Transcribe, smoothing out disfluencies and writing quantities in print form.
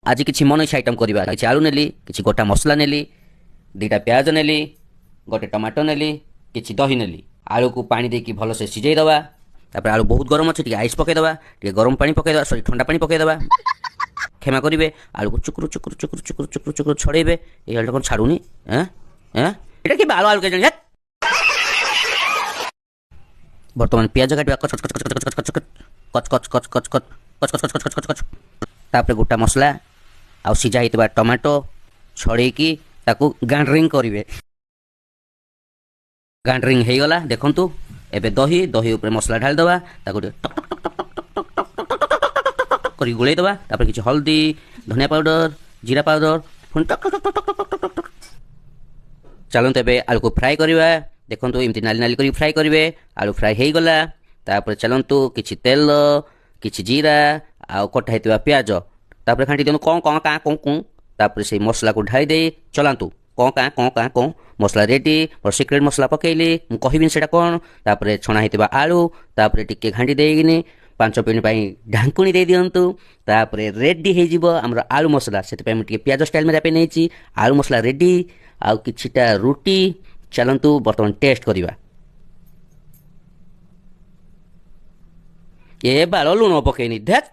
ଆଜି କିଛି ମନ ଇଚ୍ଛା ଆଇଟମ୍ କରିବା। କିଛି ଆଳୁ ନେଲି, କିଛି ଗୋଟା ମସଲା ନେଲି, 2ଟା ପିଆଜ ନେଲି, ଗୋଟେ ଟମାଟୋ ନେଲି, କିଛି ଦହି ନେଲି। ଆଳୁକୁ ପାଣି ଦେଇକି ଭଲସେ ସିଝେଇ ଦେବା। ତାପରେ ଆଳୁ ବହୁତ ଗରମ ଅଛି, ଟିକେ ଆଇସ୍ ପକାଇଦେବା, ଟିକେ ଗରମ ପାଣି ପକାଇଦେବା, ସରି ଥଣ୍ଡା ପାଣି ପକାଇଦେବା, କ୍ଷମା କରିବେ। ଆଳୁକୁ ଚୁକୁରୁ ଚୁକୁରୁ ଚୁକୁରୁ ଚୁକୁରୁ ଚୁକୁରୁ ଚୁକୁରୁ ଛଡ଼େଇବେ। ଏଇ ଆଳୁଟା କ'ଣ ଛାଡ଼ୁନି? ଏଁ ଏଁ ଏଇଟା କି ଆଳୁ ଆଳୁ କେଜାଣି। ବର୍ତ୍ତମାନ ପିଆଜ କାଟିବା, କଚ କଚ କଚ କଚ କଚ କଚ କଚ କଚ କଚ କଚ କଚ କଚ କଚ କଚ କଚ କଚ। ତାପରେ ଗୋଟା ମସଲା ଆଉ ସିଝା ହେଇଥିବା ଟମାଟୋ ଛଡ଼େଇକି ତାକୁ ଗାଣ୍ଡରିଂ କରିବେ। ଗାଣ୍ଡରିଂ ହେଇଗଲା ଦେଖନ୍ତୁ। ଏବେ ଦହି, ଦହି ଉପରେ ମସଲା ଢାଳିଦେବା, ତାକୁ ଟିକେ talk talk talk talk talk talk talk talk talk କରି ଗୋଳେଇ ଦେବା। ତାପରେ କିଛି ହଳଦୀ, ଧନିଆ ପାଉଡ଼ର, ଜିରା ପାଉଡ଼ର, ପୁଣି talk talk talk talk talk talk talk. ଚାଲନ୍ତୁ ଏବେ ଆଳୁକୁ ଫ୍ରାଏ କରିବା। ଦେଖନ୍ତୁ ଏମିତି ନାଲି ନାଲି କରିକି ଫ୍ରାଏ କରିବେ। ଆଳୁ ଫ୍ରାଏ ହେଇଗଲା। ତାପରେ ଚାଲନ୍ତୁ କିଛି ତେଲ, କିଛି ଜିରା ଆଉ କଟା ହେଇଥିବା ପିଆଜ, ତାପରେ ଘାଣ୍ଟି ଦିଅନ୍ତୁ କଣ କଣ କାଁ କଁ କୁଁ। ତାପରେ ସେଇ ମସଲାକୁ ଢାଳି ଦେଇ ଚଲାନ୍ତୁ, କଣ କାଁ କଣ କାଁ କଁ। ମସଲା ରେଡ଼ି। ମୋର ସିକ୍ରେଟ୍ ମସଲା ପକେଇଲି, ମୁଁ କହିବିନି ସେଇଟା କ'ଣ। ତାପରେ ଛଣା ହେଇଥିବା ଆଳୁ, ତାପରେ ଟିକେ ଘାଣ୍ଟି ଦେଇକିନି 5 ମିନିଟ୍ ପାଇଁ ଢାଙ୍କୁଣି ଦେଇ ଦିଅନ୍ତୁ। ତାପରେ ରେଡ଼ି ହେଇଯିବ ଆମର ଆଳୁ ମସଲା। ସେଥିପାଇଁ ମୁଁ ଟିକେ ପିଆଜ ଷ୍ଟାଇଲ୍ ମାରିବା ପାଇଁ ନେଇଛି। ଆଳୁ ମସଲା ରେଡ଼ି ଆଉ କିଛିଟା ରୁଟି। ଚାଲନ୍ତୁ ବର୍ତ୍ତମାନ ଟେଷ୍ଟ କରିବା। ଏ ବାଳ ଲୁଣ ପକେଇନି, ଧେତ୍।